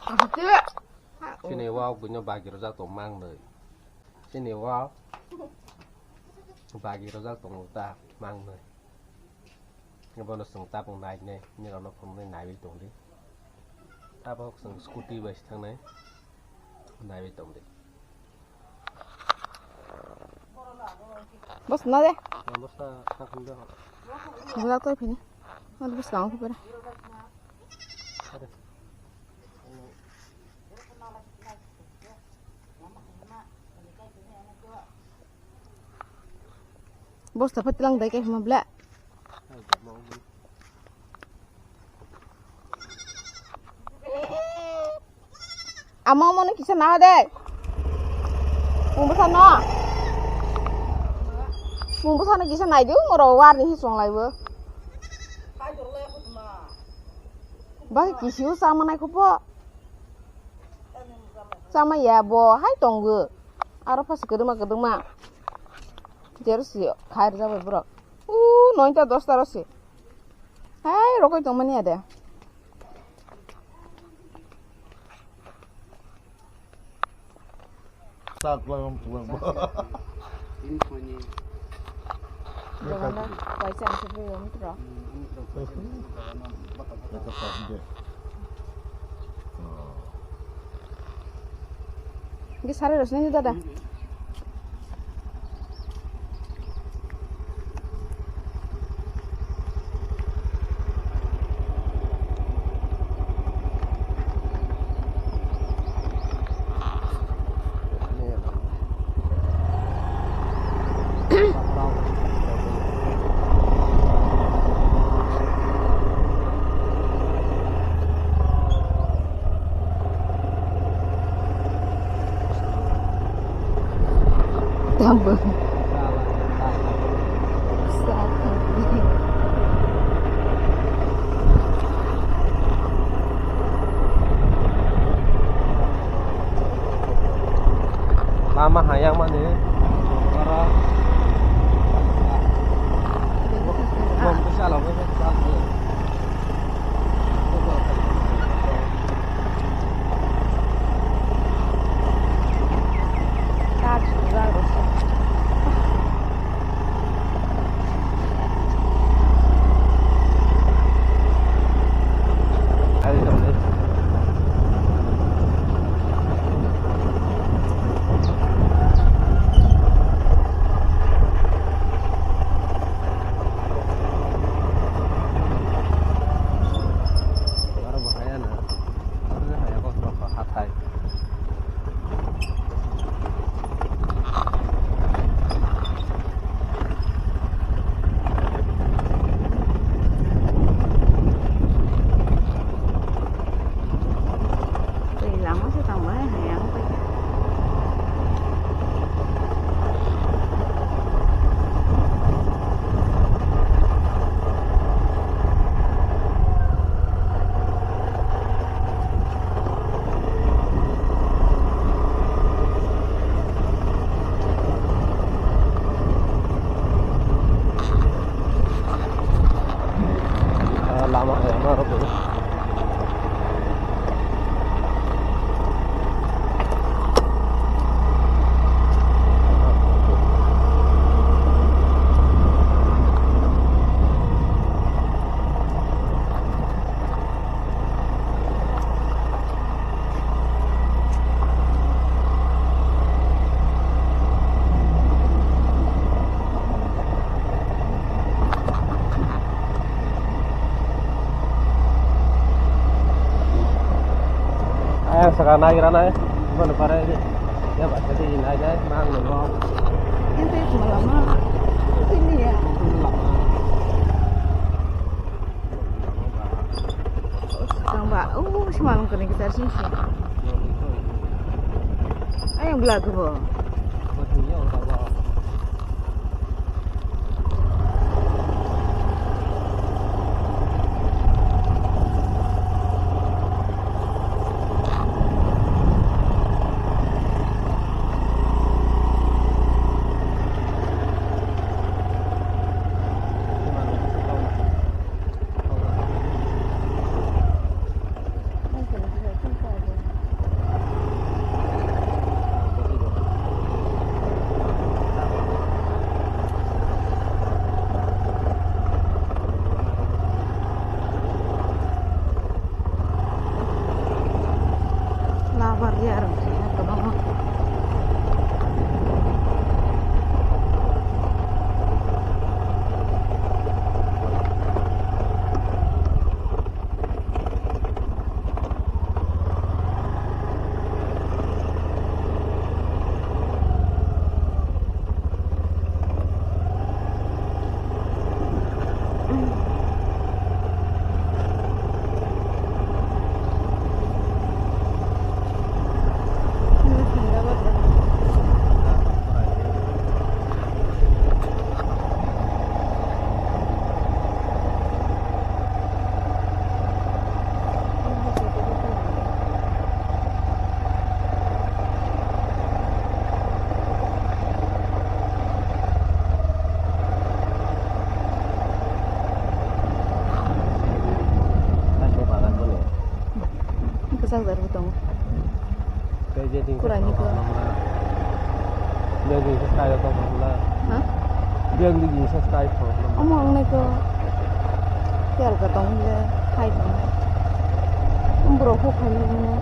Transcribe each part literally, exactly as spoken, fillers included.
Chini wak buino bagi rojak tong mangnwi. Chini wak bagi rojak tongo ta mangnwi. Bono chwng tabuk nainai, nirokno phunuknwi naiwi tongdi. Tabuk chwng scooty bai se thangnai, naiwi tongdi. Bos na de. Bos ta, ta khum de. Bula toi phini. Nang bwskango phupera. Bosta pha tilang dai kaisa ma bla. Amo mono kisa naha de. Mung bwsa no. Mung bwsa no kisa nai di, oro war ni hi chwng lai bo. Ba kisi o chama nai kho po. Chama ya bo hai tongo. Aro phasi kwdwma kwdwma. Jero si khai rwjak bai borok. U noita dosta ro si. Hai rokoi tongmani ya de. Sak lang lang. Ini semuanya. Jagana paisa ang sepe yang tro. Ini tro. Ini tro. Ini sare rosnya ini dada. Tambah. Lama hayang mani. Oro. Bom bisa lo. Twi lama se tangmani hai ang twi. Ah, lama, lama rok. Ayang saka nai gra nai, mana pare ya baca di nai nai mang nunggu. Ini lama, ini ya. Lama. Tangba, oh, si malung kene kita sini sih. Ayang belah ke bo. Barya rok kwbangma. Bwsajak bo tongo. Tei je din Kurai ni khe. Beng din khe kai tong phang la. Ha? Beng din khe kai tong phang la. Omo ang nai ko. Tel ka tong le kai tong. Borok kho khai ni.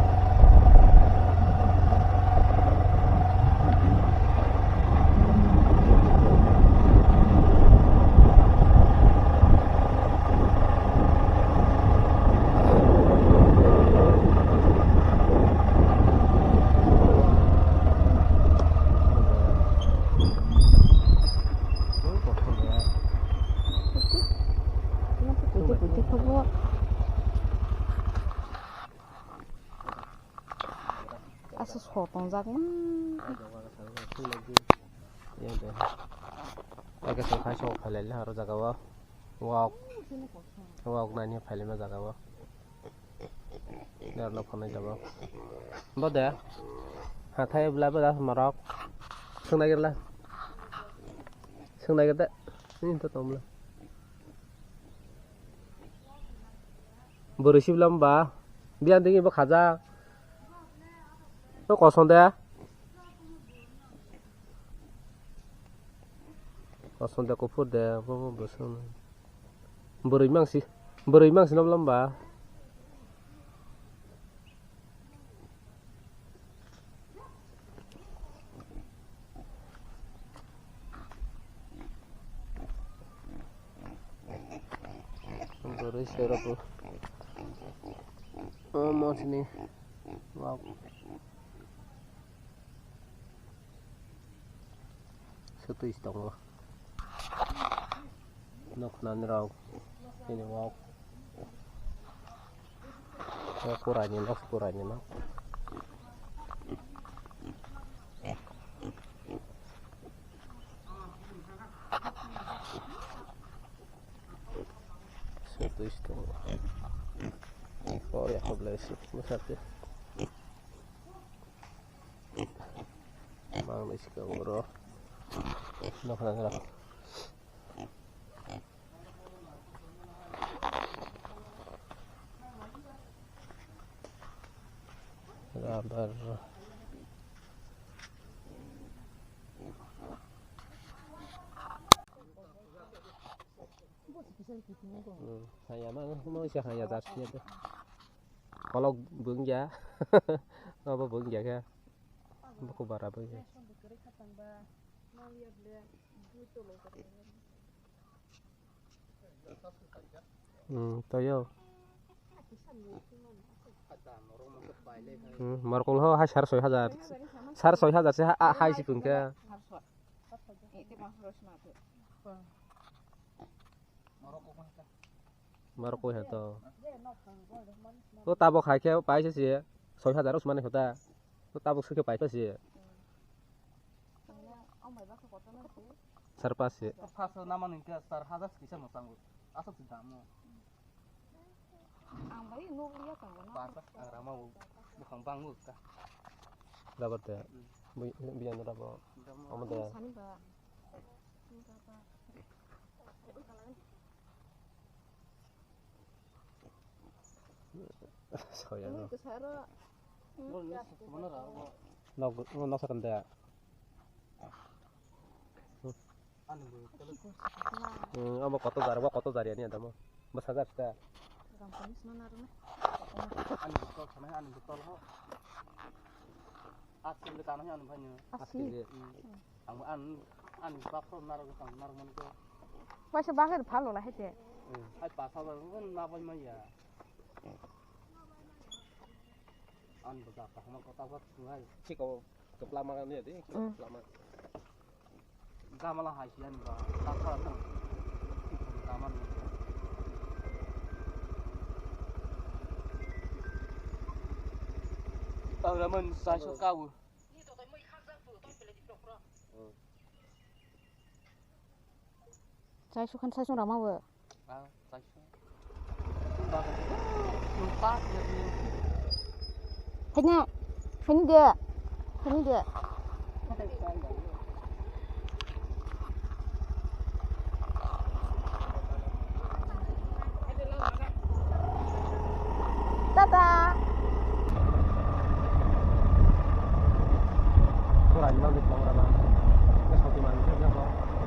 Asa so tongjak na. Ake so khai so khalai le aro jaga o. Wok. Wok nani phailima jaga o. Dar no phone jabo. Bo de. Hathai bla bla morok. Swngnai gela. Swngnai gede. Ni to tong bla. Bwrwi siblam ba. Biyan dingi bo khaja. To koson de. Koson de kuphur de. Bo bo bwswng. Bwrwi mangsi. Bwrwi mangsi nablam ba. Bwrwi serok o mosni wak sotwi tongo. Nokhnani rok chini wak. Kurai ni nok, kurai ni nok. Sotwi tongo. Kori ako blai si masate. Mang ni sikang oro. Nokhnani rok. Rubber. Hmm, haya ma, no, no, isa haya jar siya de. Kolok bungya. Abo bungya khe. Buku bara bungya. Hmm, toyo. Hmm, morokol ho hai sar soi hajar. Sar soi hajar se ha-, hai si pungke. Morokol hai to. O tabok hai khe paisa se soi hajar usmani hota. To tabuk swkhe paipha se. Sar pas se. Pas namani hwnkhe sar hajar kisa mwchango. Aswk se damo. Ang bai nuk liya tongo na. Pas ang rama bo bukhang bang nuk ka. Dabar te. Hmm. Bi-, biyan rabo. Damo. Omo de. Sani ba. Soya no. Nok, nok sakam de. Hmm, amo koto jar, wa koto jar yani adamo. Basa jar ta. Ani botol sanai, ani botol ho. Asin le tanai ani bhai ni. Asin. Asin le. Hmm. Ang an, ani bapro narok tang narok man ko. Waisa bagir phalo la hete. Hmm. Hai pasa ba ngun na bai maya. An bo ja kahma kota ba sungai. Chiko kepla ma ni de, kepla ma. Gamala hai siyan ba, takwa tang. Gamala. Tang raman sai so kawu. Chai sukhan chai sung rama bo. Haino, haino de, haino de. Tata.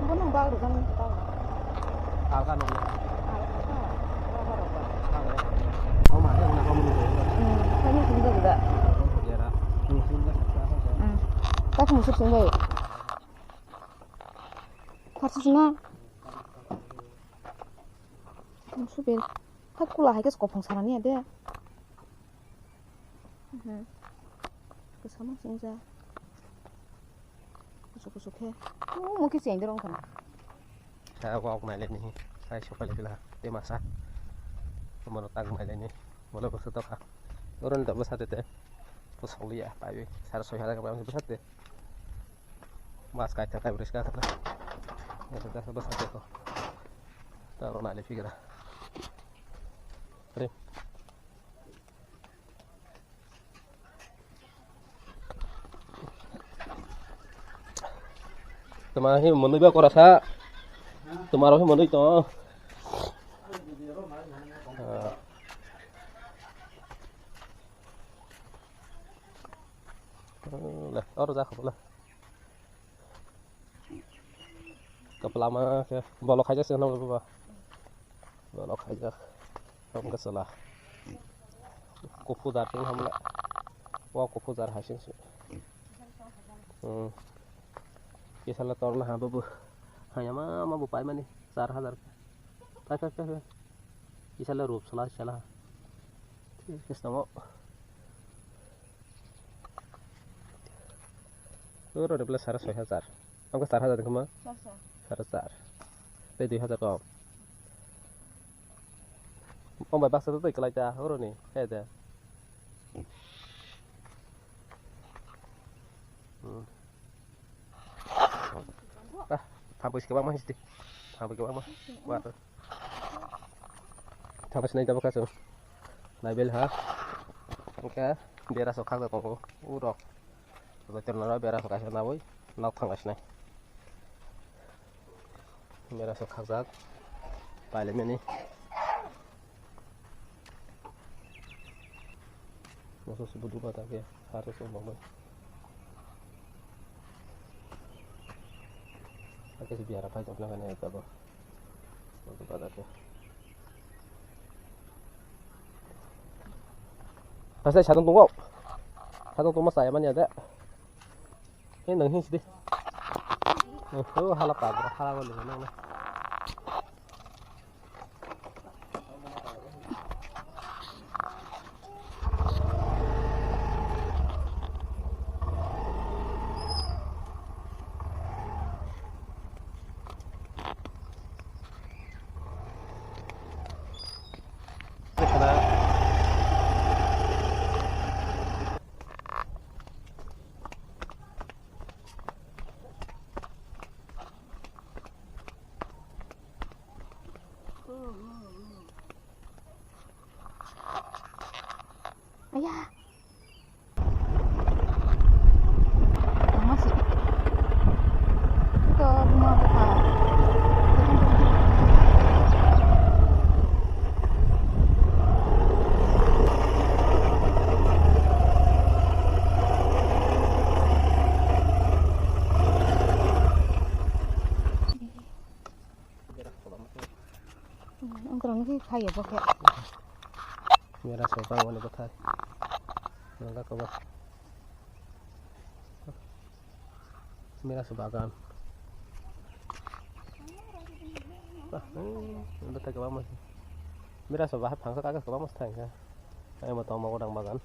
Bono bag rwjaknai kwtal. Alka nukya. Alka, rubber rok. Hmm, khaini sumjak da. Hmm. Tak musuk sumbai. Kharsa sina. Musuk bel. Tak kula hai khe kophang sanani ya de. Hmm. Kwchama chwngsa. Kuchuk kuchuk khe. Omo khe cheng dorong khana. Kha wak nai le ni. Sai sokai le la. Te masa. Omo tak mai le ni. Bole bwswk tokha. Oron da bwsa de te. Bwswk liya. Pai sar soi hala ka bwsa de. Mas kai ta kai bris ka ta. Bwsa de ko. Ta ro nai le figra. Re. Tuma hi monoi ba kora sa. Tuma ro hi monoi to. Ah. Le, oro ja kho le. Kwplama khe bolok khaijak se nang baba. Bolok khaijak. Tong kwchwla. Kuphur jar sing hamla. Wa kuphur jar hai sing se. Hmm. Kisala torna ha babu. Hayama ma bu paimani char hajar. Pai pai pai pai. Kisala rup sala sala. Kisnamo. Oro de bla sara soi hajar. Ang ko sar hajar khama? Sar sar. Sara sar. Tei dui hajar kok. Ong bai baksa tei kelai ta oro ni. He de. Hmm. Ah, thampui se kwbangma histi. Thampui kwbangma. Wa to. Thampui sinai tabuk kaso. Naibel ha. Oke, bera so khakjak tongo. Urok. Jotono bera so kaisa nawi. Nok thang sinai. Bera so khakjak. Paile mini. Moso se budu bata ke, haro se mongoi. Ake se biara phai tongna kane tabo. Budu bata ke. Pasai sadong tongo. Sadong tongma saya manya de. He nang hing sidi. Oh, hala pa, hala ko le nang. Aya. Mama sih. Itu rumah buka. Ang kurang sih kaya pakai. Mera so bang mani bwthai. Nangka kobo. Mera so bagan. Bah, hmm, bwthai kwbangma. Mera so bahai phangsa kaga kwbangma thangkha. Ai mo tong mogodang bagan.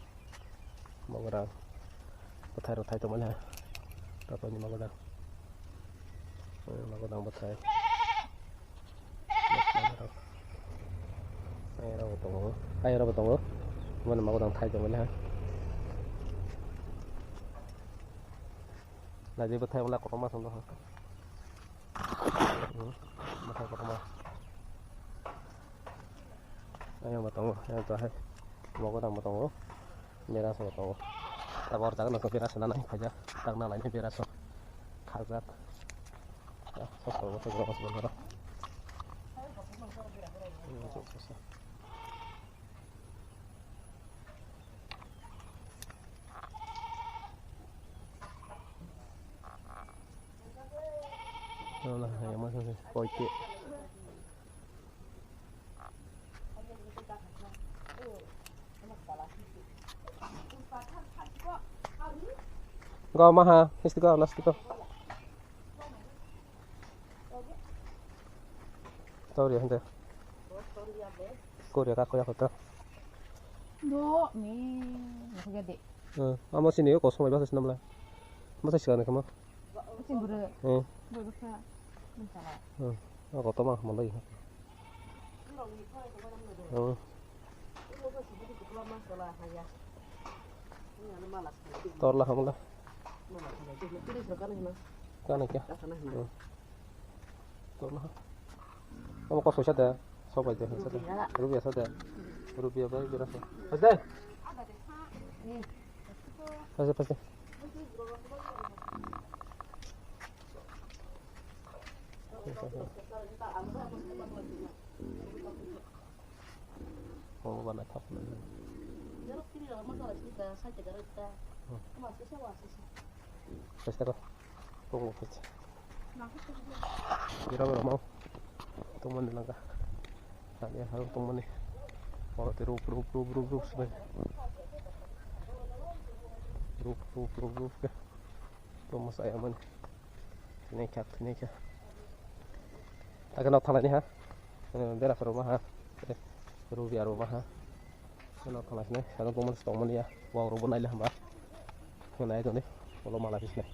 Mogodang. Bwthai rok thai tongmani ha. Taponi mogodang. Hmm, mogodang bwthai. Ayarok tongo, ayarok tongo. Mane magodang thai tongmani ha. Naidi bwthai wngla kotorma song tongkha. Hmm, bwthai kotorma. Ayang bo tongo, ayang to hai. Mogodang bo tongo. Berasa bo tongo. Tabok jaga nokha berasa nana phaijak. Tang nalaini berasa. Khajak. Ah, sosok bo tongo, sosok bo tongo. Wala, hai, ama sing sing koike. Go maha, histi go, last go. Sorry, hande. Korea ka koya kota. Do, ni, ni de. Hmm, amo sini yo kosong bai basa sinamla. Masa sikang ni kama. Sing buru. Hmm. Buru basa. Basa. Hmm. Ako toma mandai. Hmm. Torla hamla. Kana kya? Hmm. Torla. Amo kosong sa da. Sobai de sa da. Rubia sa da. Rubia bai bira sa. Sa da. Pase, pase. Oh, bana thap na. Pase ko. Tongmo khe. Bira bira mau. Tongmani langka. Tani harung tongmani. Oro te rup, rup, rup, rup, rup, sibai. Rup, rup, rup, rup, ke. Tongmo saya mani. Tini kha, tini kha. Taka no thalani ha. Eh, bera pharo ma ha. Eh, rubi aro ma ha. Ano thalai sini. Ano tongmani, tongmani ya. Wow, rubo naile hamba. Nai toni. Olo mala bisne.